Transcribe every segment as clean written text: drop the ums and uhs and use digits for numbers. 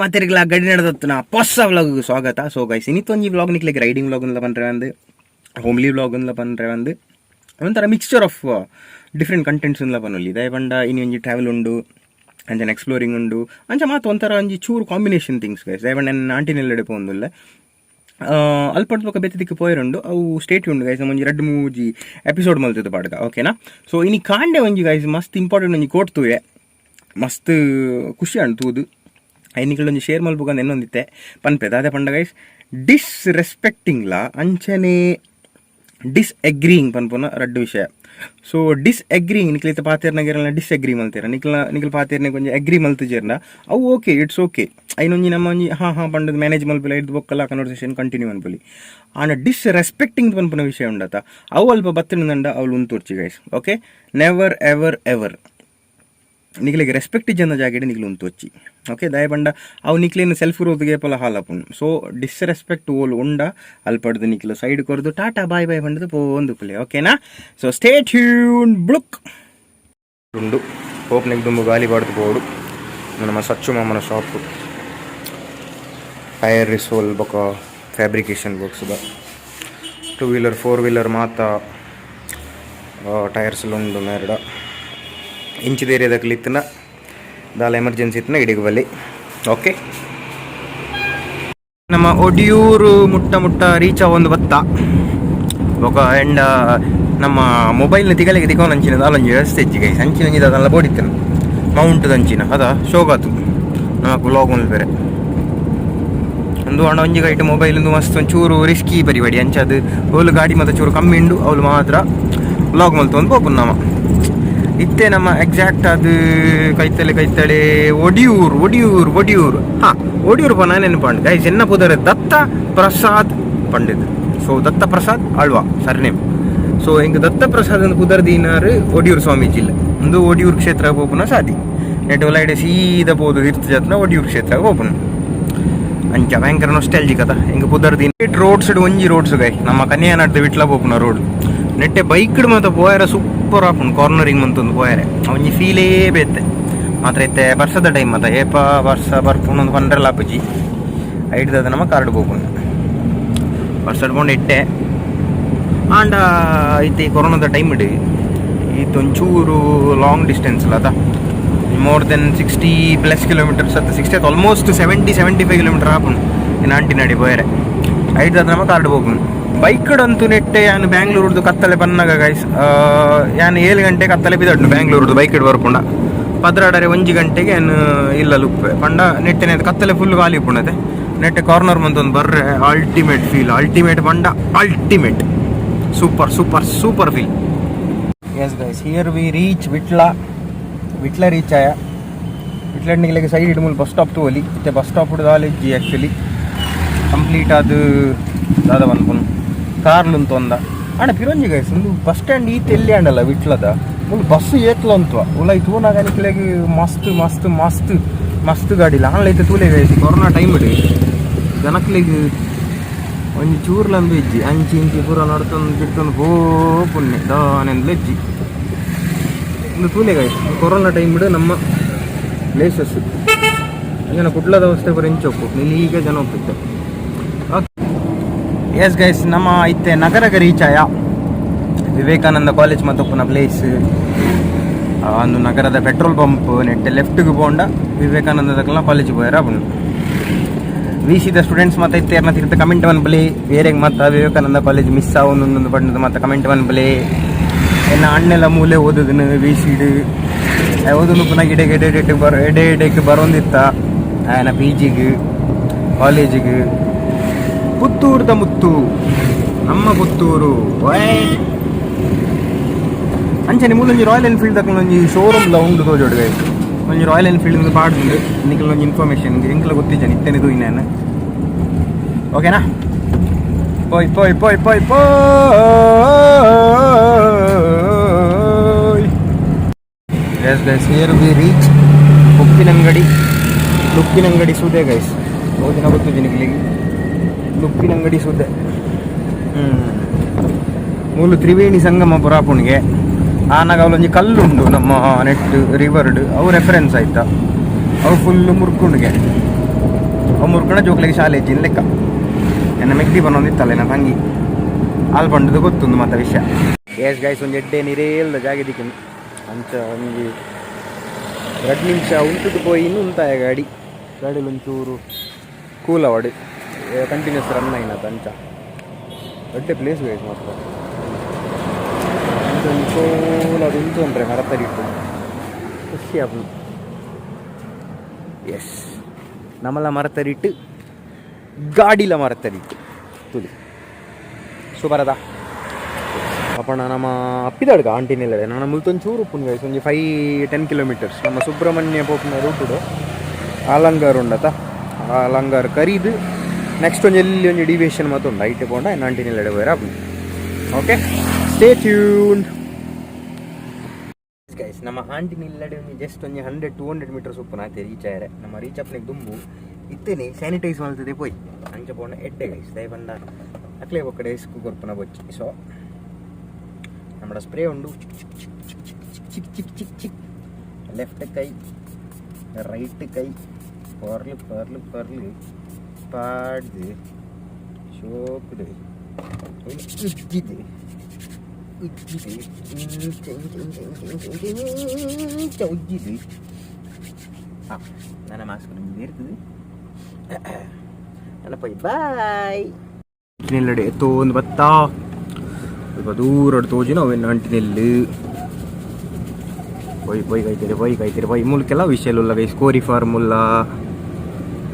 ಮಾತೆರ್ಗ್ಲಾ ಗಡಿ ನಡೆದತ್ತನ ಹೊಸ ವ್ಲಾಗ್ ಸ್ವಾಗತ. ಸೊ ಗೈಸ್, ಇನಿತೊಂಜಿ ವ್ಲಾಗ್ ನಿಕ್ಲೆಗ್ ರೈಡಿಂಗ್ ವ್ಲಾಗ್ ಅಂದ್ಲ ಪನ್ರೆ ಒಂದು, ಹೋಮ್ಲಿ ವ್ಲಾಗ್ ಅಂದ್ಲ ಪನ್ರೆ ಒಂದು, ಒಂಥರ ಮಿಕ್ಸ್ಚರ್ ಆಫ್ ಡಿಫ್ರೆಂಟ್ ಕಂಟೆಂಟ್ಸ್ ಅಂದ್ಲ ಪನೊಲಿ. ದಾಯೆ ಪಂಡ ಇನಿ ಒಂಜಿ ಟ್ರಾವೆಲ್ ಉಂಡು, ಅಂಚನೆ ಎಕ್ಸ್ಪ್ಲೋರಿಂಗ್ ಉಂಡು, ಅಂಚ ಮಾತ ಒಂಥರ ಒಂಜಿ ಚೂರು ಕಾಂಬಿನೇಷನ್ ಥಿಂಗ್ಸ್ ಗೈಸ್. ದಾಯೆ ಪಂಡ ನನ್ನ ಆಂಟಿನೆಲ್ಲೆಡೆ ಪೋವೊಂದುಲ್ಲೆ. ಅಲ್ಪಡ್ದು ಬೊಕ ಬೇತೆ ದಿಕ್ಕು ಪೋಯೆರುಂಡು. ಅವು ಸ್ಟೇಟ್ ಉಂಡು ಗೈಸ್. ಒಂಜಿ ರಡ್ಡ್ ಮೂಜಿ ಎಪಿಸೋಡ್ ಮಲ್ತದ ಪಾಡ್ಗ, ಓಕೆನಾ? ಸೊ ಇನಿ ಕಾಂಡೆ ಒಂಜಿ ಗೈಸ್ ಮಸ್ತ್ ಇಂಪಾರ್ಟೆಂಟ್ ಒಂಜಿ ಕೋಟ್ ತೂಯೆ. ಮಸ್ತ್ ಖುಷಿ ಆಂಡ್ ತೂದು. ಐನಿಕಲ್ ಒಂಜಿ ಶೇರ್ ಮಲ್ಪುಗಂದು ಎನ್ನೊಂದಿತ್ತೆ ಪನ್ಪೆ. ದಾದೆ ಪಂಡ ಗೈಸ್, ಡಿಸ್ರೆಸ್ಪೆಕ್ಟಿಂಗ್ಲ ಅಂಚನೆ ಡಿಸ್ಅಗ್ರೀಯಿಂಗ್ ಪನ್ಪುನ ರಡ್ಡ್ ವಿಷಯ. ಸೊ ಡಿಸ್ಅಗ್ರೀಯಿಂಗ್, ನಿಕ್ಲ್ ಇತ್ತೆ ಪಾತೆರ್ನಗೆಲ್ಲ ಡಿಸ್ಅಗ್ರಿ ಮಲ್ತೀರ, ನಿಕ್ಲ ನಿಕ್ಲ್ ಪಾತೆರ್ನ ಒಂಜಿ ಅಗ್ರಿ ಮಲ್ತಿಜೆರ್ನ, ಅವು ಓಕೆ, it's okay. ಐನೊಂಜಿ ನಮ್ಮ ಒಂಜಿ ಹಾಂ ಹಾಂ ಪಂಡದ್ ಮ್ಯಾನೇಜ್ ಮಲ್ಪುಲ, ಇಡ್ದು ಬೊಕ್ಕಲ ಕನ್ವರ್ಸೇಷನ್ ಕಂಟಿನ್ಯೂ ಅನ್ಪುಲಿ. ಆಂಡ ಡಿಸ್ರೆಸ್ಪೆಕ್ಟಿಂಗ್ ಪನ್ಪುನ ವಿಷಯ ಉಂಡತ, ಅವು ಅಲ್ಪ ಬತ್ತಿನಂಡ ಅವ್ಲು ಉಂತುರ್ಚಿ guys, okay? Never ever ever ನಿಕ್ಲೆಗ್ ರೆಸ್ಪೆಕ್ಟ್ ಇಜ್ಜಂದ ಜಾಗೆಡ್ ನಿಕ್ಲು ಉಂತೊಚ್ಚಿ, ಓಕೆ? ದಾಯೆ ಪಂಡ ಅವು ನಿಕ್ಲೇನು ಸೆಲ್ಫ್ ಗ್ರೋತ್ಗೆ ಏಪಲ ಹಾಲಪುಂಡು. ಸೊ ಡಿಸ್ರೆಸ್ಪೆಕ್ಟ್ ಓಲು ಉಂಡ ಅಲ್ಪಡ್ದು ನಿಕ್ಲು ಸೈಡ್ ಕೊರ್ದು ಟಾಟಾ ಬಾಯ್ ಬಾಯ್ ಪಂಡದು ಪೋವೊಂದು, ಓಕೆನಾ? ಸೊ ಸ್ಟೇ ಟ್ಯೂನ್. ಬ್ಲುಕ್ ಉಂಡು ಪೋಪ್ನೆಗ್ ದುಂಬು ಗಾಲಿ ಬಾಡ್ದು ಪೋಡು. ನಮ್ಮ ಸಚ್ಚು ಮಾಮನ ಶಾಪ್, ಟೈರ್ ರಿಸೋಲ್ ಬೊಕ ಫ್ಯಾಬ್ರಿಕೇಶನ್ ವರ್ಕ್ಸ್ದ, ಟೂ ವೀಲರ್, ಫೋರ್ ವೀಲರ್ ಮಾತ ಟೈರ್ಸ್ ಉಂಡು ಮೇರ್ಡ. ಇಂಚಿದ ಏರಿಯಾದಕ್ಲು ಇತ್ತನ ದಾಲ ಎಮರ್ಜೆನ್ಸಿ ಇತ್ತನ ಇಡಿಗೆ ಬಲ್ಲಿ, ಓಕೆ? ನಮ್ಮ ಒಡಿಯೂರು ಮುಟ್ಟ ಮುಟ್ಟ ರೀಚ್ ಒಂದು ಬತ್ತ. ಬೊಕ ಎಂಡ ನಮ್ಮ ಮೊಬೈಲ್ನ ತಿಗಲಿಗೆ ತಿಕೋನ್ ಅಂಚಿನ ದಾಲೊಂಜಿ ವ್ಯವಸ್ಥೆ ಇಜ್ಜಿ ಗೈಸ್. ಅಂಚಿನ ಒಂಜಿ ಅದೆಲ್ಲ ಬೋಡಿತ್ತನ ಮೌಂಟ್ ಅಂಚಿನ ಅದ ಶೋಗಾತು ನಮಕ್ ವ್ಲಾಗ್ ಒಂದು ಬೇರೆ ಒಂದು ಅಣ್ಣ ಒಂಜಿ ಕೈಟ್ ಮೊಬೈಲ್ ಒಂದು ಮಸ್ತ್ ಒಂಚೂರು ರಿಸ್ಕಿ ಪರಿಬಡಿ. ಅಂಚದು ಓಲು ಗಾಡಿ ಮಾತ್ರ ಚೂರು ಕಮ್ಮಿ ಉಂಡು, ಅವಳು ಮಾತ್ರ ವ್ಲಾಗ್ ಮಲ್ತೊಂದು ಪೋಪುನ್ ನಮ. ಇತ್ತೆ ನಮ್ಮ ಎಕ್ಸಾಕ್ಟ್ ಅದು ಕೈತಲೆ ಕೈತಲೆ ಒಡಿಯೂರು, ಒಡಿಯೂರು, ಒಡಿಯೂರು. ಹಾ, ಒಡಿಯೂರು ಪೋನ ನೆನಪಂಡು ಗೈಸ್. ಎನ್ನ ಪುದರ್ ದತ್ತ ಪ್ರಸಾದ್ ಪಂಡಿತ್. ಸೊ ದತ್ತ ಪ್ರಸಾದ್ ಆಳ್ವಾ ಸರ್ನೇಮ್. ಸೊ ಇಂಕ ದತ್ತ ಪ್ರಸಾದ್ ಒಂದು ಪುದರ್ ದೀನಾರು ಒಡಿಯೂರು ಸ್ವಾಮೀಜಿ ಇಲ್ಲ. ಒಂದು ಒಡಿಯೂರು ಕ್ಷೇತ್ರ ಪೋಪುನ ಸಾದಿ ನೆಟ್ ಒಲೈಡೆ ಸೀದಾ ಪೋದು ಇರ್ತ ಜಾತ್ನ ಒಡಿಯೂರು ಕ್ಷೇತ್ರ ಪೋಪುನ. ಅಂಚ ಭಯಂಕರ ನೊಸ್ಟಾಲ್ಜಿಕ್ ಅದ ಹಿಂಗ ಪುದರ್ ದೀನ. ರೋಡ್ಸ್ ಒಂಜಿ ರೋಡ್ಸ್ ಗೈ, ನಮ್ಮ ಕನ್ಯಾನಾಡ್ದ ವಿಟ್ಲ ಪೋಪುನ ರೋಡ್. ನೆಟ್ಟೆ ಬೈಕ್ ಮಾತ ಪೋಯರ ಸೂಪರ್ ಆಪುಂಡು. ಕಾರ್ನರಿಂಗ್ ಮಂತೊಂದು ಪೋಯರೆ ಒಂಜಿ ಫೀಲೇ ಬೇತೆ ಮಾತ್ರ. ಇತ್ತೆ ಬರ್ಸದ ಟೈಮ್ ಮಾತ, ಏಪ ಬರ್ಸ ಬರ್ಪುಂಡು ಒಂದು ಪಂಡ್ರೆಲ್ಲ ಆಪುಜಿ. ಐಡ್ದದ ನಮ್ಮ ಕಾರ್ಡ್ ಪೋಪುಂಡು. ಬರ್ಸಡ್ ಪೋಂಡ ಇಟ್ಟೆ. ಆಂಡ ಇತ್ತೆ ಈ ಕೊರೋನಾದ ಟೈಮ್ ಇಡು ಇತ್ತೊಂಚೂರು ಲಾಂಗ್ ಡಿಸ್ಟೆನ್ಸ್ ಅಲ್ಲ, ಮೋರ್ ದೆನ್ 60+ ಕಿಲೋಮೀಟರ್ಸ್ ಅತ್ತ, 60 ಆಲ್ಮೋಸ್ಟ್ 70-75 ಕಿಲೋಮೀಟರ್ ಆಪುಂಡು ಇನ್ನು ಆಂಟಿನಡಿ ಪೋಯರೆ. ಐಡ್ದಾದ ನಮ್ಮ ಕಾರ್ಡ್ ಪೋಪುಂಡು. ಬೈಕ್ ಅಂತೂ ನೆಟ್ಟೆ ಯಾನ್ ಬ್ಯಾಂಗ್ಳೂರ್ದು ಕತ್ತಲೆ ಬನ್ನಾಗ ಗೈಸ್, ಯಾನ್ 7 ಗಂಟೆ ಕತ್ತಲೆ ಬಿದಡ್ನು ಬ್ಯಾಂಗ್ಳೂರ್ದು ಬೈಕ್ ಬರ್ಪುಂಡ. ಪದ್ರಾಡರೆ ಒಂಜಿ ಗಂಟೆಗೆ ಯಾನ್ ಇಲ್ಲ ಲುಪ್ಪೆ. ಪಂಡ ನೆಟ್ಟೆನೆ ಕತ್ತಲೆ ಫುಲ್ ಖಾಲಿ ಉಪ್ಪುಂಡತೆ. ನೆಟ್ಟೆ ಕಾರ್ನರ್ ಮಂತೊಂದು ಬರ್ರೆ ಅಲ್ಟಿಮೇಟ್ ಫೀಲ್. ಅಲ್ಟಿಮೇಟ್ ಪಂಡ ultimate, super super super feel. Yes guys, here we reach Vitla. Vitla reach ಆಯ. ವಿಟ್ಲ ನಿಕ್ಲೆಗ್ ಸೈಡ್ ಇಡು ಮೂಲು ಬಸ್ ಸ್ಟಾಪ್ ತೂವೊಲಿ. ಇತ್ತೆ ಬಸ್ ಸ್ಟಾಪ್ ದಾಲ ಇಜ್ಜಿ ಆ್ಯಕ್ಚುಲಿ. ಕಂಪ್ಲೀಟ್ ಅದು ದಾದ ಪನ್ಪುನು ಕಾರ್ಲು ತೊಂದ. ಆಂಡ ಪಿರೊಂಜಿ ಗೈಸ್, ಒಂದು ಬಸ್ ಸ್ಟ್ಯಾಂಡ್ ಈತ್ ಎಲ್ಲಿ ಆಂಡಲ್ಲ ವಿಟ್ಲದ ಮೂಲು ಬಸ್ ಏತ್ಲ ಅಂತ್ವ ಉಲಾಯಿ ತೂನಾಗ ನಿಕ್ಲೆಗ್ ಮಸ್ತ್ ಮಸ್ತ್ ಮಸ್ತ್ ಮಸ್ತ್ ಗಾಡಿ ಆನ್ಲ ಇತ್ತೆ ತೂಲೆ ಗೈಸ್. ಕೊರೋನಾ ಟೈಮ್ ಇಡು ಜನಕ್ಲೆಗ್ ಒಂಜಿ ಚೂರ್ಲಂದು ಇಜ್ಜಿ. ಅಂಚಿ ಇಂಚಿ ಪೂರ ನಡ್ತೊಂದು ಬಿಡ್ತೊಂದು ಪೋ ಪುಣ್ಯ ದಾನೆಂದ್ಲ ಇಜ್ಜಿ. ಒಂದು ತೂಲೆ ಗೈಸ್, ಕೊರೋನಾ ಟೈಮ್ ಇಡು ನಮ್ಮ ಪ್ಲೇಸಸ್ ಜನ ಕುಡ್ಲದ ಅವಸ್ಥೆ ಪೂರ ಇಂಚೊಪ್ಪು ಈಗ ಜನ ಒಪ್ಪಿತ್ತೆ. ಎಸ್ ಗೈಸ್, ನಮ್ಮ ಇತ್ತೆ ನಗರಗ ರೀಚ್ ಆಯ. ವಿವೇಕಾನಂದ ಕಾಲೇಜ್ ಮತ್ತೊಪ್ಪನ ಪ್ಲೇಸ್ ಒಂದು ನಗರದ ಪೆಟ್ರೋಲ್ ಪಂಪ್ ನೆಟ್ಟೆ ಲೆಫ್ಟ್ಗೆ ಪೋಂಡ ವಿವೇಕಾನಂದ ಕಾಲೇಜ್ ಪೋಯರ ಉಂಡು. ವಿ ಸಿದ ಸ್ಟೂಡೆಂಟ್ಸ್ ಮತ್ತೆ ಇತ್ತೆ ಯಾರನ್ನ ತಿರ್ತ ಕಮೆಂಟ್ ಮನ್ಪುಲೆ. ಬೇರೆ ಮತ್ತೆ ವಿವೇಕಾನಂದ ಕಾಲೇಜ್ ಮಿಸ್ ಆವೊಂದು ಪಂಡದು ಮತ್ತೆ ಕಮೆಂಟ್ ಮನ್ಪುಲೆ. ಎನ್ನ ಅಣ್ಣೆಲ್ಲ ಮೂಲೆ ಓದುದನು ವಿ ಸಿಡ್ ಓದನು. ಪುನಃ ಗಿಡ ಗಿಡ ಎಡೆ ಬರ ಎಡೆ ಎಡೆಕ್ ಬರೋಂದಿತ್ತ ಆಯನ ಪಿ ಜಿಗ್ ಕಾಲೇಜಿಗೆ. ಪುತ್ತೂರ್ದ ಮುತ್ತು ನಮ್ಮ ಪುತ್ತೂರು. ಅಂಚನೆ ಮೂಲೊಂಜಿ ರಾಯಲ್ ಎನ್ಫೀಲ್ಡ್ ದಕ್ಕಲ ಒಂಜಿ ಶೋರೂಮ್ ಲ ಉಂಡು ತೋಜೋಡು ಗೈಸ್. ಒಂಜಿ ರಾಯಲ್ ಎನ್ಫೀಲ್ಡ್ ಪಾಡ್ದುಂಡು. ನಿಕಲ್ ಒಂಜಿ ಇನ್ಫಾರ್ಮೇಶನ್, ಎಂಕ್ಲ ಗೊತ್ತಿಜ್ಜಾನೆ, ಇತ್ತನೆ ತೂಯಿನಾನು, ಓಕೆನಾ? ಪೋಯ್ ಪೋಯ್ ಪೋಯ್ ಪೋಯ್ ಪೋಯ್. Yes guys, here we reach Uppinangady. Uppinangady ಸುದೆ ಗೈಸ್. ಬಹು ದಿನ ಗೊತ್ತಿದ್ದೀನಿ ನಿಗಳಿಗೆ ಉಪ್ಪಿನಂಗಡಿ ಸುದೆ. ಮೂಲು ತ್ರಿವೇಣಿ ಸಂಗಮ ಪುರಾಪುಣಿಗೆ ಆನಾಗ ಅವಲೊಂಜಿ ಕಲ್ಲುಂಡು ನಮ್ಮ ನೆಟ್ ರಿವರ್ಡ್. ಅವು ರೆಫರೆನ್ಸ್ ಆಯ್ತಾ, ಅವು ಫುಲ್ ಮುರ್ಕುಂಡಿಗೆ. ಮುರ್ಕಣ ಜೋಕ್ಲಿಗೆ ಶಾಲೆ ಇಜ್ಜಿನ ಲೆಕ್ಕ. ಎನ್ನ ಮೆಗ್ದಿ ಬನ್ನೊಂದಿತ್ತಲ್ಲ ಎನ್ನ ತಂಗಿ, ಆಲ್ ಪಂಡದು ಗೊತ್ತುಂದು ಮಾತ ವಿಷಯ. ಎಸ್ ಗೈಸ್, ಒಂದು ಎಡ್ಡೆ ನೀರೇಲ್ದ ಜಾಗ ದಿಕ್ಕಿನ. ಅಂಚ ಒಂಜಿ 2 ನಿಮಿಷ ಉಂಟುದು ಪೋಯಿ ಇನ್ನು ಉಂತಾಯ ಗಾಡಿ. ಗಾಡಿಲಿ ಒಂಚೂರು ಕೂಲ್ ಅವಡು, ಕಂಟಿನ್ಯೂಸ್ ರನ್ ಆಯಿನದ. ಅಂಚ ಎಡ್ಡೆ ಪ್ಲೇಸ್ ಗೈಸ್ ಮಾತ್ರ. ಅಂಚ ಒಂಜಿ ಕೋಲ್ ಅದು ಉಂಟು ಅಂದ್ರೆ ಮರತಡಿಟ್ಟು ಖುಷಿ ಆಪುಂಡು. ಎಸ್, ನಮ್ಮಲ ಮರತಡಿಟ್ಟು, ಗಾಡಿಲ ಮರತಡಿಟ್ಟು ತುಲಿ ಸೂಪರ್ ಅದ. ಅಪ್ಪಣ ನಮ್ಮ ಅಪ್ಪಿದಾಡ್ಗ ಆಂಟಿನೆಲ್ಲ ನಾನು ಮುಲ್ತೊಂದು ಚೂರು ಉಪ್ಪುನ್ ಗೈಸ್, ಒಂಜಿ 5-10 ಕಿಲೋಮೀಟರ್ಸ್. ನಮ್ಮ ಸುಬ್ರಹ್ಮಣ್ಯ ಪೋಪುನ ರೂಟುಡು ಆಲಂಗಾರ್ ಉಂಡತ, ಆಲಂಗಾರ್ ಕರೀದು ನೆಕ್ಸ್ಟ್ ಒಂಜಿ ಎಲ್ಲಿ ಒಂಜಿ ಡಿವಿಯೇಷನ್ ಮಾತ ಉಂಡು. ಐಟೆ ಪೋಂಡ ಆಂಟಿನೆಲ್ಲಡೆ ಪೋಯರ. Okay, stay tuned guys. ನಮ್ಮ ಆಂಟಿನಿಲ್ಲಡೆ ಒಂಜಿ ಜಸ್ಟ್ ಒಂಜಿ 100-200 ಮೀಟರ್ಸ್ ಉಪ್ಪುನ ಆತೆ ರೀಚ್ ಆಯರೆ. ನಮ್ಮ ರೀಚ್ ಅಪ್ನೆಗ್ ದುಂಬು ಇತ್ತೇನೆ ಸ್ಯಾನಿಟೈಸ್ ಮಲ್ತದೆ ಪೋಯ್. ಅಂಚ ಪೋಂಡ ಎಡ್ಡೆ ಗೈಸ್. ದಯ ಪಂಡ ಅಕ್ಲೆ ಒಕ್ಕಡೆ ಇಸ್ಕು ಕೊರ್ಪುನ ಬೊಚ್ಚಿ. ಸೊ ನಮ್ಮ ಸ್ಪ್ರೇ ಉಂಡು. ಚಿಕ್ ಚಿಕ್ ಚಿಕ್ ಚಿಕ್ ಚಿಕ್ ಚಿಕ್ ಚಿಕ್ ಚಿಕ್ ಚಿಕ್. ಲೆಫ್ಟ್ ಕೈ, ರೈಟ್ ಕೈ, ಪರ್ಲು ಪರ್ಲು ಪರ್ಲು ಪಾಡ್ದು ಶೋಕುಡು ಉಜ್ಜಿದೆ ಉಜ್ಜಿದೆ, ಇಂಚ ಇಂಚ ಇಂಚ ಇಂಚ ಇಂಚ ಇಂಚ ಇಂಚ ಉಜ್ಜಿದೆ. ಹಾಂ, ನನ್ನ ಮಾಸ್ಕ್ ನಿಮ್ಗೆ ಇರ್ತದೆ. ನನ್ನ ಪೈ ಬಾಯ್. ನಿಲ್ಲಡೆ ಎತ್ತೋ ಒಂದು ಬತ್ತಾ ಸ್ವಲ್ಪ ದೂರ ತೋಜಿನ ಅವೇನು ಅಂಟಿನೆಲ್ಲು. ಪೊಯ್ ಪೊಯ್ ಕಾಯ್ತೀರಿ, ಪೊಯ್ ಕಾಯ್ತೀರಿ, ಪೊಯ್. ಮೂಲಕೆಲ್ಲ ವಿಷಯ ಉಲ್ಲ ಗೈಸ್. ಕೋರಿ ಫಾರ್ಮ್ ಉಲ್ಲ.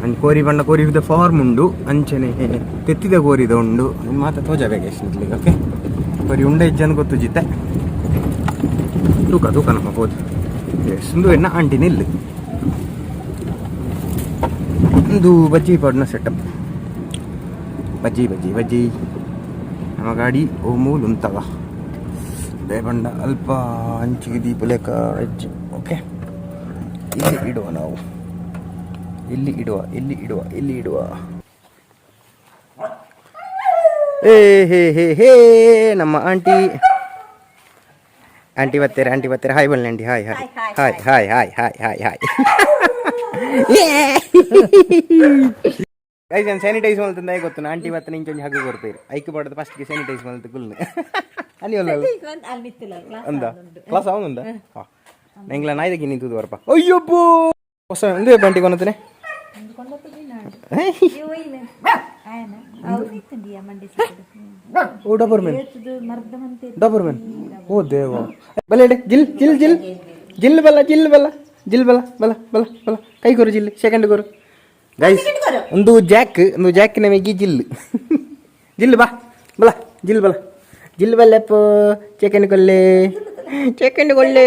ಅಂಚ್ ಕೋರಿ ಬಣ್ಣ ಕೋರಿದ ಫಾರ್ಮ್ ಉಂಡು. ಅಂಚನೆ ತೆತ್ತಿದ ಕೋರಿದ ಉಂಡು. ನಿನ್ನ ಮಾತ ತೋಜಬೇಕು ಎಷ್ಟು. ಓಕೆ, ಕೋರಿ ಉಂಡೆ ಇಜ್ಜನ್ ಗೊತ್ತು ಜಿತ್ತೆ. ತೂಕ ತೂಕ ನಮ್ಮ ಹೋದು. ಎಸ್, ಉಂದು ಎನ್ನ ಆಂಟಿ ನಿಲ್ಲು. ಒಂದು ಬಜ್ಜಿ ಪಾಡ್ನ ಸೆಟಪ್. ಬಜ್ಜಿ ಬಜ್ಜಿ ಬಜ್ಜಿ. ನಮ್ಮ ಗಾಡಿ ಓ ಮೂಲು ಉಂತವ ದೇಬಂಡ ಅಲ್ಪ ಅಂಚಿಗೆ ದೀಪ ಲೆಕ್ಕ ಅಜ್ಜಿ. ಓಕೆ, ಇಲ್ಲಿ ಇಡುವ ನಾವು, ಇಲ್ಲಿ ಇಡುವ, ಇಲ್ಲಿ ಇಡುವ, ಇಲ್ಲಿ ಇಡುವ. ಏ ಹೇ ಹೇ ಹೇ, ನಮ್ಮ ಆಂಟಿ, ಆಂಟಿ ಬರ್ತಾರೆ, ಆಂಟಿ ಬರ್ತಾರೆ. ಹಾಯ್ ಬನ್ನಿ aunty. Hi hi hi hi hi hi hi hi. Guys, ನಾನು ಸ್ಯಾನಿಟೈಸ್ ಮಲ್ತಂದ ಗೊತ್ತು. ಆಂಟಿ ಮತ್ತೆ ಇಂಚೊಂಜಿ ಹಗ್ಗ ಕೊಡ್ತೀರಿ. ಐಕ್ ಬಡದ ಫಸ್ಟ್ಗೆ ಸ್ಯಾನಿಟೈಸ್ ಮಲ್ತು ಕುಲ್ನು ಅಲ್ಲಿ ಅಂದ ಕ್ಲಾಸ್ ಅವನುಂದ. ಹಾಂ, ಎಂಗ್ಲ ನಾಯ್ದಕ್ಕೆ ನಿಂತುದು ಬರಪ್ಪ. ಅಯ್ಯಬ್ಬೋ, ಹೊಸ ಒಂದು ಬಂಟಿ ಕೊನತನೆ. ಓ ಡಬರ್ ಮ್ಯಾನ್, ಡಬರ್ ಮ್ಯಾನ್. ಓ ದೇವ, ಬಲೆ ಜಿಲ್ ಜಿಲ್ ಜಿಲ್ ಜಿಲ್ ಬಲ್ಲ ಜಿಲ್ ಬಲ್ಲ ಜಿಲ್ ಬಲ ಬಲ ಬಲ ಬಲ. ಕೈ ಕೊರು ಜಿಲ್, ಸೆಕೆಂಡ್ ಕೊರು. ಗೈಸ್, ಒಂದು ಜಾಕ್, ಒಂದು ಜಾಕ್ ನಮಗೆ. ಜಿಲ್ ಜಿಲ್ ಬಾ ಬಲ ಜಿಲ್ ಬಲ ಜಿಲ್ ಬಲ್ಲಪ್ಪ. ಸೆಕೆಂಡ್ ಕೊಲ್ಲೆ, ಸೆಕೆಂಡ್ ಕೊಲ್ಲೆ.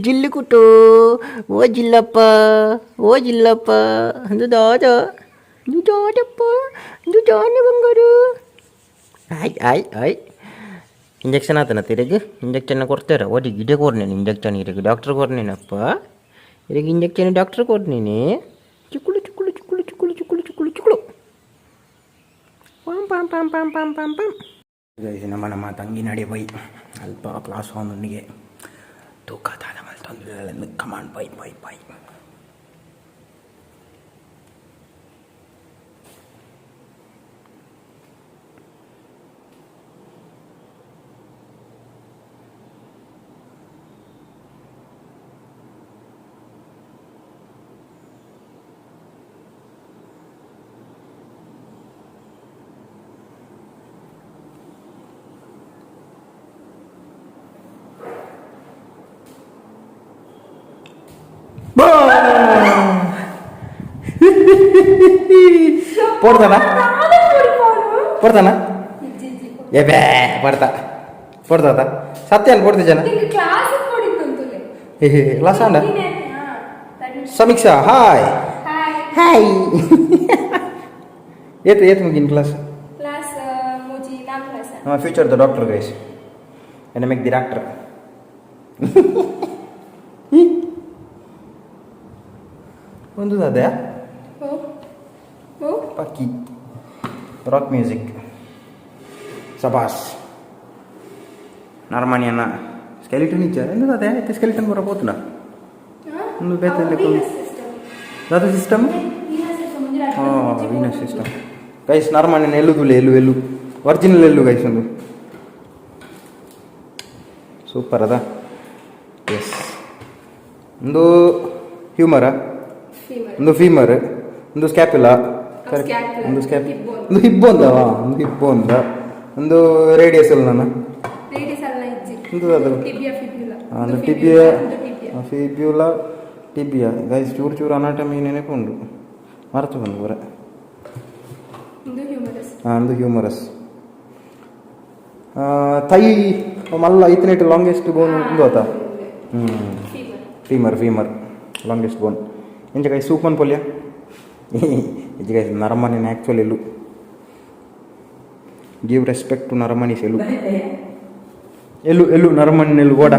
ಜಿಲ್ಲು ಕುಟು. ಓ ಜಿಲ್ಲಪ್ಪ, ಓ ಜಿಲ್ಲಪ್ಪ, ಒಂದು ದಾದ, ಒಂದು ದಾದಪ್ಪ, ಒಂದು ದಾನ ಬಂಗಾರು. ಆಯ್ ಆಯ್ ಆಯ್. ಇಂಜೆಕ್ಷನ್ ಆತನ ತಿರುಗಿ ಇಂಜೆಕ್ಷನ್ ಕೊಡ್ತಾರೆ. ಓದಿ ಗಿಡ ಕೊರ್ನೇನು ಇಂಜೆಕ್ಷನ್ ಇರಗೆ ಡಾಕ್ಟರ್ ಕೊರ್ನೇನಪ್ಪ. ಇರಗೆ ಇಂಜೆಕ್ಷನ್ ಡಾಕ್ಟರ್ ಕೊರ್ನೇನೆ. ಚಿಕ್ಕುಳು ಚಿಕ್ಕುಳು ಚಿಕ್ಕುಳು ಚಿಕ್ಕುಳು ಚಿಕ್ಕುಳು ಚಿಕ್ಕುಳು ಚಿಕ್ಕುಳು. Palm palm palm palm palm palm palm. ನಮ್ಮ ನಮ್ಮ ತಂಗಿ ನಡೆ ಪೈ ಅಲ್ಪ ಕ್ಲಾಸ್ ಒಂದೊಂದಿಗೆ ತೂಕ ತಾದ ಮಲ್ತೊಂದು. Command, bye bye bye. ಪೋಡ್ತಾನ ಪೋಡ್ತಾನ ಏ ಬೇ ಪಡ್ತಾ ಪಡ್ತಾತ ಸತ್ಯ ಅಲ್ಲಿ ಪಡ್ತಿ ಜನ. ಕ್ಲಾಸ್ ಆಂಡ. ಸಮೀಕ್ಷಾ, ಹಾಯ್ ಹಾಯ್. ಏತ್ ಏತ್ ಮುಗಿನ ಕ್ಲಾಸ್? ನಮ್ಮ future the doctor guys. Make the doctor. ಒಂದು ಅದೇ ಪಕ್ಕಿ. ರಾಕ್ ಮ್ಯೂಸಿಕ್ ಸಬಾಸ್. ನರಮಣಿಯನ್ನ ಸ್ಕೆಲಿಟನ್ ಇಚ್ಚ ಎಂದ ಅದೇ. ಸ್ಕೆಲಿಟನ್ ಬರ ಪೋತುನ. ಒಂದು ಬೇತೆ ದಾದ ಸಿಸ್ಟಮ್? ಹಾಂ, ವೀನಸ್ ಸಿಸ್ಟಮ್. ಗೈಸ್, ನರಮನೆ ಎಲ್ಲುದುಲೆ ಎಲ್ಲು ಎಲ್ಲು ಒರಿಜಿನಲ್ ಎಲ್ಲು ಗೈಸ್. ಒಂದು ಸೂಪರ್ ಅದ. ಎಸ್, ಒಂದು ಹ್ಯೂಮರ, ಒಂದು ಫೀಮರ್, ಒಂದು ಸ್ಕ್ಯಾಪಿಲ್ಲ, ಒಂದು ಸ್ಕ್ಯಾಪ್, ಒಂದು ಹಿಬ್ಬೊಂದ, ಒಂದು ಹಿಬ್ಬೊಂದ, ಒಂದು ರೇಡಿಯಸ್ ಅಲ್ಲ ನಾನು. ಒಂದು ಅದು ಒಂದು ಟಿಬಿಯ, ಫಿಬ್ಯುಲ, ಟಿಬಿಯ. ಗೈಸ್, ಚೂರು ಚೂರು ಅನಾಟಮಿ ನೆನಪುಂಡು, ಮರೆತು ಬಂದು ಬರ. ಒಂದು ಹ್ಯೂಮರಸ್. ಥೈ ಮಲ್ಲ ಇತ್ತನೇಟ್ ಲಾಂಗೆಸ್ಟ್ ಬೋನ್ ಒಂದು ಆತ. ಹ್ಞೂ, ಫೀಮರ್, ಫೀಮರ್ ಲಾಂಗೆಸ್ಟ್ ಬೋನ್. ಎಂಚ ಗೈಸ್, ಸೂಪನ್ ಪೊಲ್ಯ ಇಜ್ಜಿ ಗೈಸ್? ನರಮನೆ ಆ್ಯಕ್ಚುಲ್ ಎಲ್ಲು. ಗಿವ್ ರೆಸ್ಪೆಕ್ಟ್ ಟು ನರಮನಿಸ್ ಎಲ್ಲು ಎಲ್ಲು ಎಲ್ಲು ನರಮನಿ ಎಲ್ಲು. ಬೋಡ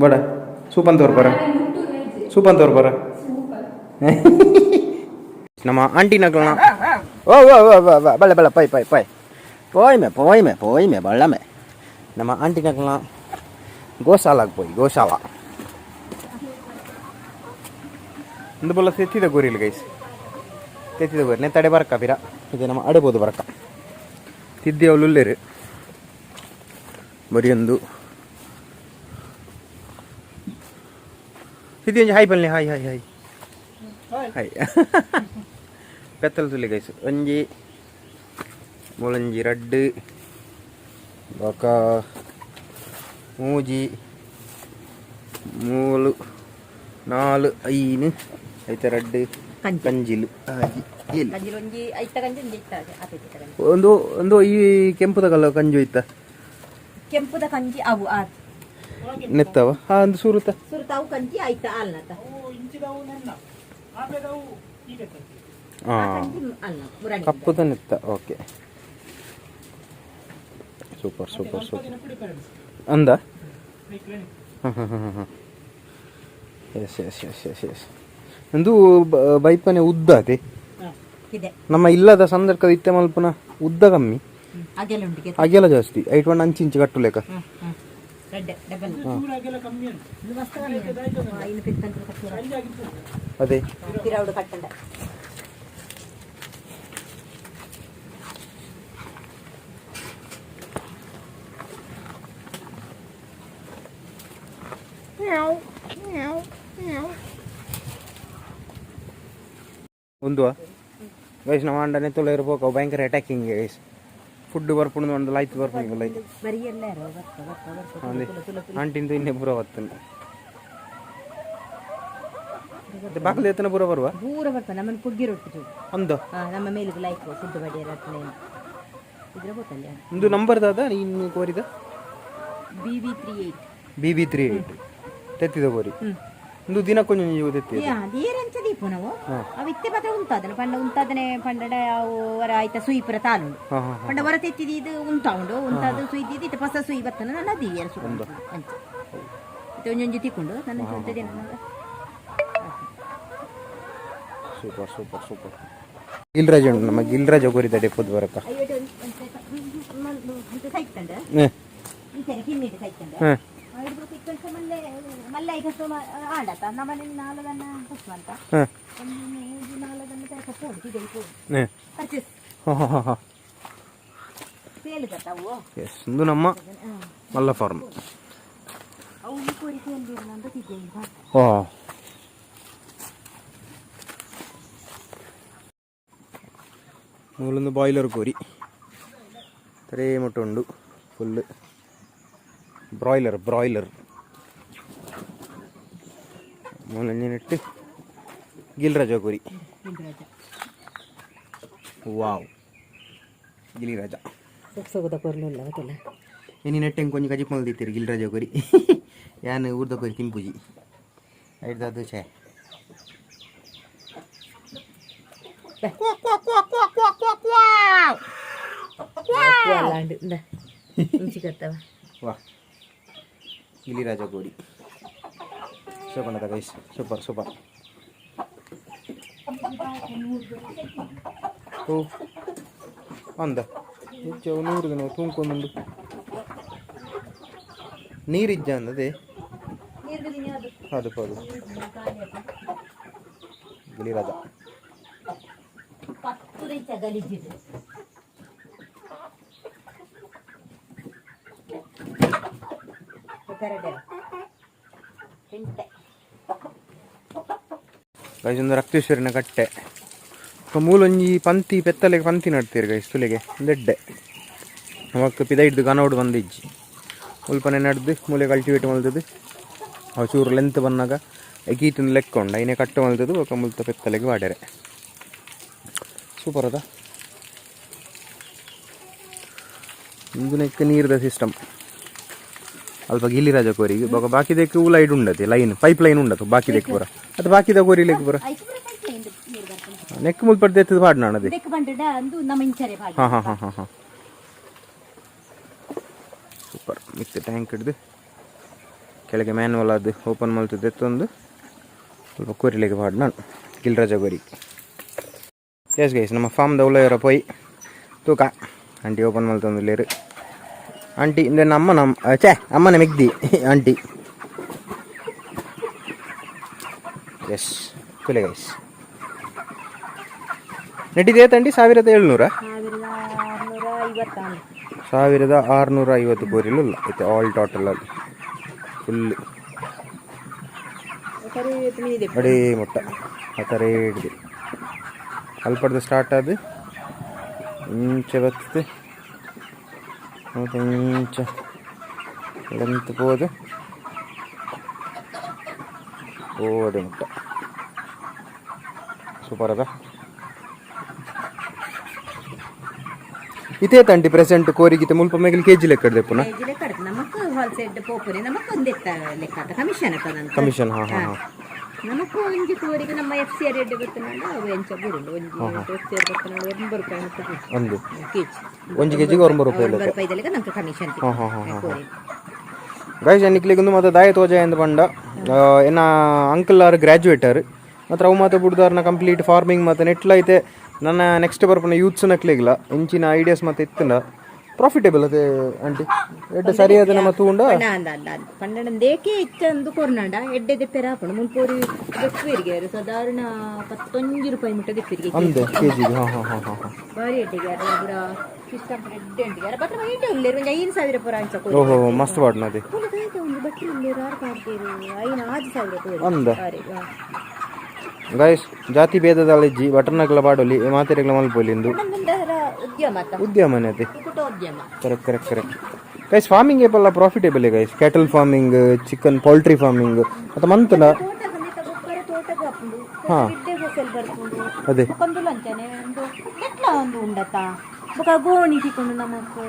ಬೋಡ, ಸೂಪನ್ ತೋರ್ಪರ, ಸೂಪನ್ ತೋರ್ಪರ. ನಮ್ಮ ಆಂಟಿ ನಕಲ್ನ. ಓ ಓ ಓ ಓ ಓ, ಬಳ್ಳ ಬಳ್ಳ, ಪೈ ಪೈ ಪೈ, ಪೋಯ್ಮೆ ಪೋಯ್ಮೆ ಪೋಯ್ಮೆ ಬಳ್ಳಮೆ. ನಮ್ಮ ಆಂಟಿ ನಕಲ್ನ ಗೋಶಾಲಾಗ್ ಪೋಯಿ, ಗೋಶಾಲಾ. ಒಂದು ಬೊಲ್ಲ ತೆತ್ತಿದ ಗೋರಿಲ್ ಗೈಸ್, ತೆತ್ತಿದ ಗೋರಿ. ನೆತ್ತಡೆ ಬರಕ ಬಿರ ಇದು ನಮ್ಮ ಅಡೆಬೋದು ಬರಕ ತಿದ್ದಿ ಅವಳು ಉಲ್ಲೇರು ಬರಿಯೊಂದು ತಿದ್ದಿ ಒಂಜಿ. ಹಾಯ್ ಬನ್ನಿ, ಹಾಯ್ ಹಾಯ್ ಹಾಯ್ ಹಾಯ್. ಪೆತ್ತಲ್ ತುಲಿ ಗೈಸ್. ಒಂಜಿ ಮೂಲಂಜಿ, ರಡ್ಡ್, ಬೊಕ ಮೂಜಿ, ಮೂಲು, ನಾಲ್, ಐನು, ಐತ ರಡ್ಡ್. ಕಂಜಿ. ಕಂಜಿಲು ಆಜಿ, ಏಳು. ಕಂಜಿಲು ಒಂಜಿ ಐತ ಕಂಜಿ, ಒಂಜಿ ಐತ ಆಪೆತ ಕಂಜಿ. ಒಂದು ಒಂದು ಈ ಕೆಂಪುದ ಕಲ್ಲ ಕಂಜು ಇತ್ತ. ಕೆಂಪುದ ಕಂಜಿ ಅವು ಆ ನೆತ್ತವ. ಹಾ, ಒಂದು ಸುರುತ. ಸುರುತ ಅವು ಕಂಜಿ ಐತ ಅಲ್ನತ. ಹಾ. ಕಂಜಿ ಅಲ್ನ ಮುರಣಿ. ಕಪ್ಪುದ ನೆತ್ತ. ಓಕೆ, ಸೂಪರ್ ಸೂಪರ್ ಸೂಪರ್ ಅಂದ. ಹಾಂ ಹಾಂ ಹಾಂ ಹಾಂ, S S S S S. ಒಂದು ಬೈಪನೆ ಉದ್ದ ಅದೇ. ಇದೆ. ನಮ್ಮ ಇಲ್ಲದ ಸಂದರ್ಭದ ಇತ್ತೆ ಮಲ್ಪನ ಉದ್ದ ಕಮ್ಮಿ. ಅಗೆಲ ಉಂಟು. ಅಗೆಲ ಜಾಸ್ತಿ. ಐಟ್ ಒನ್ ಅಂಚು ಇಂಚು ಕಟ್ಟು ಲೆಕ್ಕ. ಹ್ಮ್ ಹ್ಮ್, ರೆಡ್ ಡಬಲ್ ಇದು ಮಸ್ತ್ ಕಮ್ಮಿ ಉಂಟು. ಇನ್ನು ಪಿತ್ತಂತ್ರ ಕಟ್ಟುವ. ಅದೇ. ಪಿರೌಡು ಕಟ್ಟಂಡ. ಒಂದು ಗೈಸ್, ನಮ್ಮ ಅಂಡನೆ ತುಳ ಇರ್ಬೇಕು. ಭಯಂಕರ ಅಟ್ಯಾಕಿಂಗ್ ಗೈಸ್. ಫುಡ್ ಬರ್ಪುಂಡು ಒಂದು ಲೈತ್ ಬರ್ಪುಂಡು ಲೈತ್. ಬರೀ ಎಲ್ಲ ಬರ್ತ ಬರ್ತ ಬರ್ತ. ಅದೇ ಆಂಟಿಂದು ಇನ್ನೇ ಪೂರ ಬರ್ತದೆ. ಬಾಕಲು ಎತ್ತನ ಪೂರ ಬರುವ. ಪೂರ ಬರ್ತ ನಮ್ಮನ್ನು ಪುಗ್ಗಿ ರೊಟ್ಟಿ ಚೂರು. ಅಂದ. ಹಾ, ನಮ್ಮ ಮೇಲೆ ಲೈಕ್ ಫುಡ್ ಬಡಿಯರ ಇದ್ರ ಗೊತ್ತಲ್ಲ. ಒಂದು ನಂಬರ್ ದಾದ ಇನ್ನು ಕೋರಿದ? BV 38. BV 38 ತೆತ್ತಿದ ಕೋರಿ. ಒಂದು ದಿನ ಕೊಂಚ ನೀವು ತೆತ್ತಿ. ಏರಂಚ ದೀಪು ನಾವು ಅವು ಇತ್ತೆ ಮಾತ್ರ ಉಂತಾದನೆ ಪಂಡ ಉಂತಾದನೆ ಪಂಡಡ ಅವು ವರ ಆಯ್ತ ಸುಯಿ ಪುರ ತಾಲುಂಡು. ಹಾಂ ಹಾಂ. ಪಂಡ ಹೊರ ತೆತ್ತಿದ್ದು ಇದು ಉಂಟಾ ಉಂಡು ಉಂತಾದ ಸುಯ್ದಿದ್ದು ಇತ್ತೆ ಪಸ ಸುಯಿ ಬತ್ತನ ನನ್ನ ದೀಯರ ಸುಖ ಅಂಚ ಇತ್ತೆ ಒಂಜೊಂಜಿ ತಿಕ್ಕೊಂಡು ನನ್ನ ಚೊಂತದೆ ನನ್ನ. Super super super. ಗಿಲ್ರಾಜ್ ಉಂಟು. ನಮ್ಮ ಗಿಲ್ರಾಜ್ ಕೋರಿದ ಡೆಪ್ಪದ ಬರಕ. ಸೈತಂಡ. ಹ್ಞೂ. ಇಂಚನೆ ಕಿನ್ನಿಡು ಸೈತಂಡ. ಹ್ಞೂ. ಐದು ಮಲ್ಲೆ ಮಲ್ಲೆ ಐಕಷ್ಟು ಆಡತ ನಮ್ಮನೆ ನಾಲ್ದನ್ನ ಅಂತ. ಹಾಂ. ಒಂದು ಮೂರು ನಾಲ್ದನ್ನ ತನಕ ಪೋಡು ಇದೆ ಪೋಡು. ಹ್ಞೂ. ಪರ್ಚೇಸ್. ಹಾಂ ಹಾಂ ಹಾಂ. ಸೇಲ್ ಅವು. ಎಸ್, ಒಂದು ನಮ್ಮ ಮಲ್ಲ ಫಾರ್ಮ್. ಅವು ಈ ಕೋರಿ ಸೇಲ್ ಅಂತ ತಿದ್ದೆ. ಹಾಂ, ಮೂಲೊಂದು ಬಾಯ್ಲರ್ ಕೋರಿ ತರೇ ಮುಟ್ಟ ಉಂಡು. Full broiler, broiler. ಮೂಲಂಜಿನಿಟ್ಟು ಗಿಲ್ರಾಜ ಕೋರಿ. ವಾವ್, ಗಿಲಿರಾಜ. ಸೊಗದ ಕೊರ್ಲುಲ್ಲ ಗೊತ್ತಲ್ಲ. ಇನಿ ನೆಟ್ಟೆಂಗ್ ಕೊಂಚ ಕಜಿಪ್ ಮಲ್ದಿತ್ತೀರಿ. ಗಿಲ್ರಾಜ ಕೋರಿ ಯಾನ್ ಊರ್ದ ಕೋರಿ ತಿಂಪುಜಿ. ಐಡ್ದಾದು ಛೇ. ಅಲ್ಲಾಂಡು ಇಂದ ಇಂಚಿಕತ್ತವ. ವಾ, ಗಿಲಿರಾಜ ಕೋರಿ ಸೂಪರ್ ಗೈಸ್, ಸೂಪರ್ ಸೂಪರ್. ಓ ಅಂದ ಹೆಚ್ಚು 100 ದಿನ ತೂಂಕೊಂದುಂಡು. ನೀರಿಜ್ಜ ಅಂದದೆ. ಅದು ಹೌದು ಗಿಳಿರಾಜ. ಪತ್ತು ಇಂಚ ಗಲೀಜಿದೆ. ಕರಡೆ ಎಂಟೆ. ಗೈಸ್, ಒಂದು ರಕ್ತೇಶ್ವರಿನ ಕಟ್ಟೆ. ಮೂಲೊಂಜಿ ಪಂತಿ ಪೆತ್ತಲೆಗೆ ಪಂತಿ ನಡ್ತೀರಿ ಗೈಸ್ ತುಲೆಗೆ ದೆಡ್ಡೆ. ನಮಕ್ ಪಿದ ಹಿಡ್ದು ಕನೋಡು ಬಂದಿಜ್ಜಿ. ಮುಲ್ಪನೆ ನಡ್ದು ಮೂಲೆ ಕಲ್ಟಿವೇಟ್ ಮಲ್ತದ್ದು. ಅವು ಚೂರು ಲೆಂತ್ ಬಂದಾಗ ಎಗೀತೊಂದು ಲೆಕ್ಕ ಉಂಡು, ಐನೆ ಕಟ್ಟು ಮಲ್ತದ್ದು. ಬೊಕ ಮುಲ್ತ ಪೆತ್ತಲೆಗೆ ವಾಡೆರೆ. ಸೂಪರ್ ಅದ. ಇಂದು ನೆಕ್ ನೀರ್ದ ಸಿಸ್ಟಮ್. ಅಲ್ಪ ಗಿಲ್ಲಿರಾಜ ಕೋರಿಗೆ ಬೊಕ ಬಾಕಿದಕ್ಕೆ ಉಲೈಡ್ ಉಂಡತಿ ಲೈನ್, ಪೈಪ್ ಲೈನ್ ಉಂಡತು ಬಾಕಿದಕ್ಕೆ ಪೂರ. ಅದು ಬಾಕಿದ ಕೋರಿಲೆಕ್ ಪೂರ. ಐಕು ಪೂರ ಪೈಪ್ ಲೈನ್ ನೀರು ಬರ್ಪುಂಡು. ನೆಕ್ ಮುಲ್ಪ ಎತ್ತದ ಪಾಡ್ನಾಣ ಅದೇ. ದೆಕ್ ಬಂಡಡ ಅಂದು ನಮ್ಮ ಇಂಚರೆ ಪಾಡ್. ಹಾಂ ಹಾಂ ಹಾಂ ಹಾಂ ಹಾಂ ಸೂಪರ್. ಮಿಕ್ಸ್ ಟ್ಯಾಂಕ್ ಹಿಡ್ದು ಕೆಳಗೆ ಮ್ಯಾನ್ವಲ್ ಅದು ಓಪನ್ ಮಲ್ತದ್ದು ಎತ್ತೊಂದು ಸ್ವಲ್ಪ ಕೋರಿಲೆಗೆ ಪಾಡ್ ನಾನು ಗಿಲ್ರಾಜ ಕೋರಿ. ಎಸ್ ಗೈಸ್, ನಮ್ಮ ಫಾರ್ಮ್ದ ಉಳ್ಳವರ ಪೋಯಿ ತೂಕ. Aunty open ಮಲ್ತೊಂದುಲ್ಲೇರು. ಆಂಟಿ ಇಂದ ನಮ್ಮ ನಮ್ಮ ಛೇ ಅಮ್ಮನ ಮೆಗ್ದಿ ಆಂಟಿ. ಎಸ್, ಕುಲೆ ಗೈಸ್, ನೆಟ್ಟಿದೆ ಆಂಟಿ, 1700. 1650. 1650 ಕೋರಿಲು ಇಲ್ಲ ಐತೆ ಆಲ್ ಟೋಟಲ್ ಅಲ್ಲಿ ಫುಲ್. ಸರಿ. ಅಡೇ ಮೊಟ್ಟ ಆ ಥರ ಹಿಡ್ದು ಅಲ್ಪಡ್ದು ಸ್ಟಾರ್ಟ್ ಅದು ಇಂಚೆ ಬರ್ತದೆ ಮತ್ತೆ ಇಂಚ ಲೆಂತ್ ಪೋದು ಓಡೆ ಮುಟ್ಟ. ಸೂಪರ್ ಅದ. ಇದೇ ತಂಟಿ ಪ್ರೆಸೆಂಟ್ ಕೋರಿಗಿತ್ತೆ ಮುಲ್ಪ ಮೇಗಲ್ ಕೆಜಿ ಲೆಕ್ಕ ಪುನಃ? ಕೆಜಿ ಲೆಕ್ಕ ಅಡ್ತು. ನಮಕ್ ಹೋಲ್ಸೇಲ್ ಪೋಪುನೆ, ನಮಕ್ ಒಂದೆತ್ತ ಲೆಕ್ಕ ಅತ್ತ ಕಮಿಷನ್ ಅತ್ತ ನಂತ. ಕಮಿಷನ್, ಹಾಂ ಹಾಂ ಹಾಂ. ನಮಕ್ ಒಂಜಿ ಕೋರಿಗೆ ನಮ್ಮ ಎಫ್ ಸಿ ಆರ್ ಎಡ್ಡೆ ಬತ್ತನಾಂಡ ಅವು ಎಂಚ ಬುಡುಂಡು. ಒಂಜಿ ಎಫ್ ಸಿ ಆರ್ ಬತ್ತನಾಂಡ 9 ರೂಪಾಯಿ ಒಂದು ಕೆಜಿ. ಒಂಜಿ ಕೆಜಿಗೆ 9 ರೂಪಾಯಿ. 9 ರೂಪಾಯಿ ಲೆಕ್ಕ ನಮ್ಗೆ ಕಮಿಷನ್. ಹಾಂ ಹಾಂ ಹಾಂ ಹಾಂ ಕೋರಿ. ಗೈಸ್, ನಿಕ್ಲಿಗೊಂದು ಮಾತ ದಾಯ ತೋಜ ಎಂದು ಪಂಡ, ಎನ್ನ ಅಂಕಲ್ ಆರ್ ಗ್ರ್ಯಾಜುಯೇಟ್ ಆರ್ ಮಾತ್ರ ಅವು ಮಾತ ಬುಡ್ದಾರ್ನ ಕಂಪ್ಲೀಟ್ ಫಾರ್ಮಿಂಗ್ ಮಾತ ನೆಟ್ಲ ಐತೆ. ನನ್ನ ನೆಕ್ಸ್ಟ್ ಬರ್ಪುನ ಯೂತ್ಸ್ ನಕ್ಲಿಗ್ಲ ಇಂಚಿನ ಐಡಿಯಾಸ್ ಮಾತ ಇತ್ತಂಡ ಪ್ರಾಫಿಟೇಬಲ್ ಅದೇ ಆಂಟಿ. ಎಡ್ಡೆ ಸರಿಯಾದ ನಮ್ಮ ತೂಂಡ. ಪಂಡ ಅಂದ ಅಂದ ಪಂಡನಂದೇಕೆ ಇಚ್ಚಂದು ಕೊರ್ನಾಂಡ ಎಡ್ಡೆ ದೆಪ್ಪೆರ ಹಾಪುಂಡು. ಮುಲ್ಪೋರಿ ದೆಪ್ಪುವೆರಿಗೆ ಸಾಧಾರಣ 11 ರೂಪಾಯಿ ಮುಟ್ಟ ದೆಪ್ಪುವೆರಿಗೆ. ಅಂದೆ ಕೆ ಜಿಗೆ? ಹಾಂ ಹಾಂ ಹಾಂ ಹಾಂ ಹಾಂ. ಭಾರಿ ಎಡ್ಡೆಗೆ ಪೂರ ಸಿಸ್ಟಮ್ ಎಡ್ಡೆ ಉಂಟು. ಬತ್ರ ಎಡ್ಡೆ ಉಲ್ಲೇರು, ಒಂಜಿ 5000 ಪೂರ ಅಂಚ ಕೋರಿ. ಓಹೋ, ಮಸ್ತ್ ಪಾಡ್ನ ಅದೇ. ಪುನ ದಾಯ್ತ ಒಂದು ಬಟ್ಲಿ ಉಲ್ಲೇರು ಆರು ಪಾಡ್ತೇರು ಐನು ಆಜಿ ಸಾವಿರ ಕೋರಿ. ಅಂದ. ಬಾರಿ. ಗೈಸ್, ಜಾತಿ ಭೇದದ ಇಜ್ಜಿ, ಬಟರ್ನಕ್ಲ ಪಾಡೊಲಿ, ಮಾತೆರೆಗ್ಲ ಮಲ್ಪೊಲಿ ಇಂದು. ನಮ್ದೊಂದರ ಉದ್ಯಮ ಅತ್ತ. ಉದ್ಯಮನೆ ಅದೇ. ಕುಟ ಉದ್ಯಮ. Correct correct correct guys, farming ಏಪಲ್ಲ profitable guys. Cattle farming, chicken, poultry farming ಮತ್ತು ಮಂತನ. ತೋಟ ಬಂದಿತ್ತ ಗೊಬ್ಬರ ತೋಟದ ಹಾಪುಂಡು. ಗಿಡ್ಡೆ ಫಸಲ್ ಬರ್ಪುಂಡು. ಅದೇ. ಬೊಕೊಂದುಲ ಅಂಚನೆ ಒಂದು ಎಟ್ಲ ಒಂದು ಉಂಡತ. ಬೊಕ ಗೋಣಿ ತಿಕೊಂಡು ನಮಕ್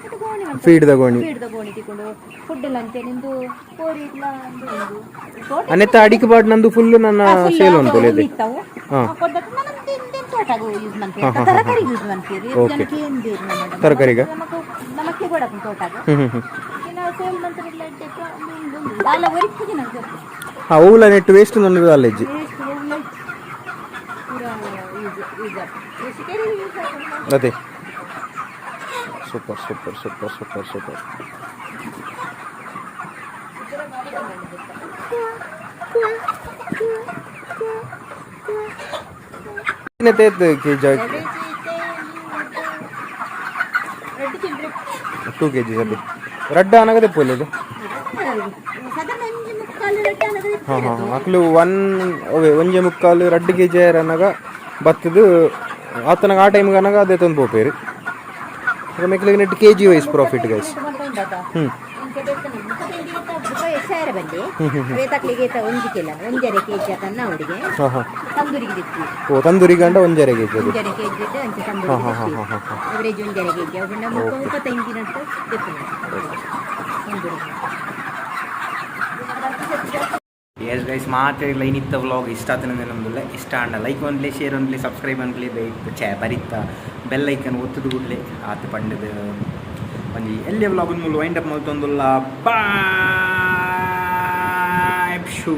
ಮತ್ತೆ ಗೋಣಿ ಮನ್ಪುಂಡು. ಫೀಡ್ ಗೋಣಿ. ಫೀಡ್ದ ಗೋಣಿ ತಿಕೊಂಡು ಫುಡ್ ಎಲ್ಲ ಅಂಚನೆ ಒಂದು ಕೋರಿ ಇಡ್ಲ ಒಂದು ಉಂಡು ತೋಟ. ಅನೆತ್ತ ಅಡಿಕೆ ಬಾಡ್ ನಂದು ಫುಲ್ ನನ್ನ ಸೇಲ್ ಅನ್ಕೊಳ್ಳಿ ಅದೇ. ಇತ್ತವು ತೋಟಗೂ ಯೂಸ್ ಮನ್ಪೇರು, ತರಕಾರಿ ಯೂಸ್ ಮನ್ಪೇರು ಜನಕ್ಕೆ ಏನ್ ಬೇರು ನಮ್ಮ ತರಕಾರಿಗ? ನಮಕ್ ನಮಕ್ಕೆ ಬೋಡಪ್ಪು ತೋಟಗ. ಹ್ಮ್ ಹ್ಮ್ ಹ್ಮ್ ಇನ್ನು ಸೇಲ್ ಮಂತ್ರ ಇಲ್ಲ ಉಂಡು ದಾಲ ಒರಿಪುಜಿ ನಂಗೆ. ಹಾಂ, ಓಲ ನೆಟ್ ವೇಸ್ಟ್ ನನ್ನ ಅಲ್ಲೆಜ್ಜಿ. ವೇಸ್ಟ್ ಓವ್ಲ ಪೂರ ಯೂಸ್ ಯೂಸ್ ಕೃಷಿಕರಿಗೆ ಯೂಸ್ ಆಗ್ತದೆ. ಅದೇ, super super super super super. KG? ರಡ್ಡ್ ಚಿಲ್ಲರೆ. 2 ಕೆಜಿ ಅದೇ. ರಡ್ಡ ಅನಗದೆ ಪೋಲಿದು. ಸಾಧಾರಣ 1.75 ರಡ್ಡ್ ಅನಗದೆ. ಹಾಂ ಹಾಂ ಹಾಂ ಅಕ್ಲು ಒನ್ ಅವೇ 1.75 2 ಕೆಜಿ ಅನಗ ಬತ್ತದು ಆತನಾಗ ಆ ಟೈಮ್ಗೆ ಅನಗ ಅದೇ ತಂದು ಪೋಪೇರು. ಮೆಕ್ಲಿಗೆ net KG wise profit guys. ಹ್ಞೂ. ಸೇರ ಬಂದಿ ವೇತಕ್ಲಿಗೆ 1 ಕಿಲೋ 1.5 ಕೆಜಿ ಅದನ್ನ ಅವರಿಗೆ ಹಾಂ ಹಾಂ ತಂದೂರಿಗೆ ದಿಕ್ಕಿ. ಓ, ತಂದೂರಿ ಗಂಡ 1.5 ಕೆಜಿ ಅದು. 1.5 ಕೆಜಿ ಇಟ್ಟು ಅಂಚೆ ತಂದೂರಿಗೆ. ಹಾಂ ಹಾಂ ಹಾಂ ಹಾಂ ಅವರೇಜ್ 1.5 ಕೆಜಿ ಅವು ನಮ್ಮ 35 ನಟ್ಟು ದಿಪ್ಪುನ ತಂದೂರಿಗೆ. ಎಸ್ ಗೈಸ್, ಮಾತೆ ಲೈನ್ ಇತ್ತ ವ್ಲಾಗ್ ಇಷ್ಟ ಆತನ ನಮ್ದುಲ್ಲ. ಇಷ್ಟ ಅಂಡ like only, share only, subscribe only, bike ಛೇ ಬರಿತ ಬೆಲ್ ಐಕನ್ ಒತ್ತದು ಗುಡ್ಲೆ ಆತ ಪಂಡದ ಒಂಜಿ ಎಲ್ಲಿ ವ್ಲಾಗ್ ಮೂಲು ವೈಂಡ್ ಅಪ್ ಮಲ್ತೊಂದುಲ್ಲ. Bye shoe.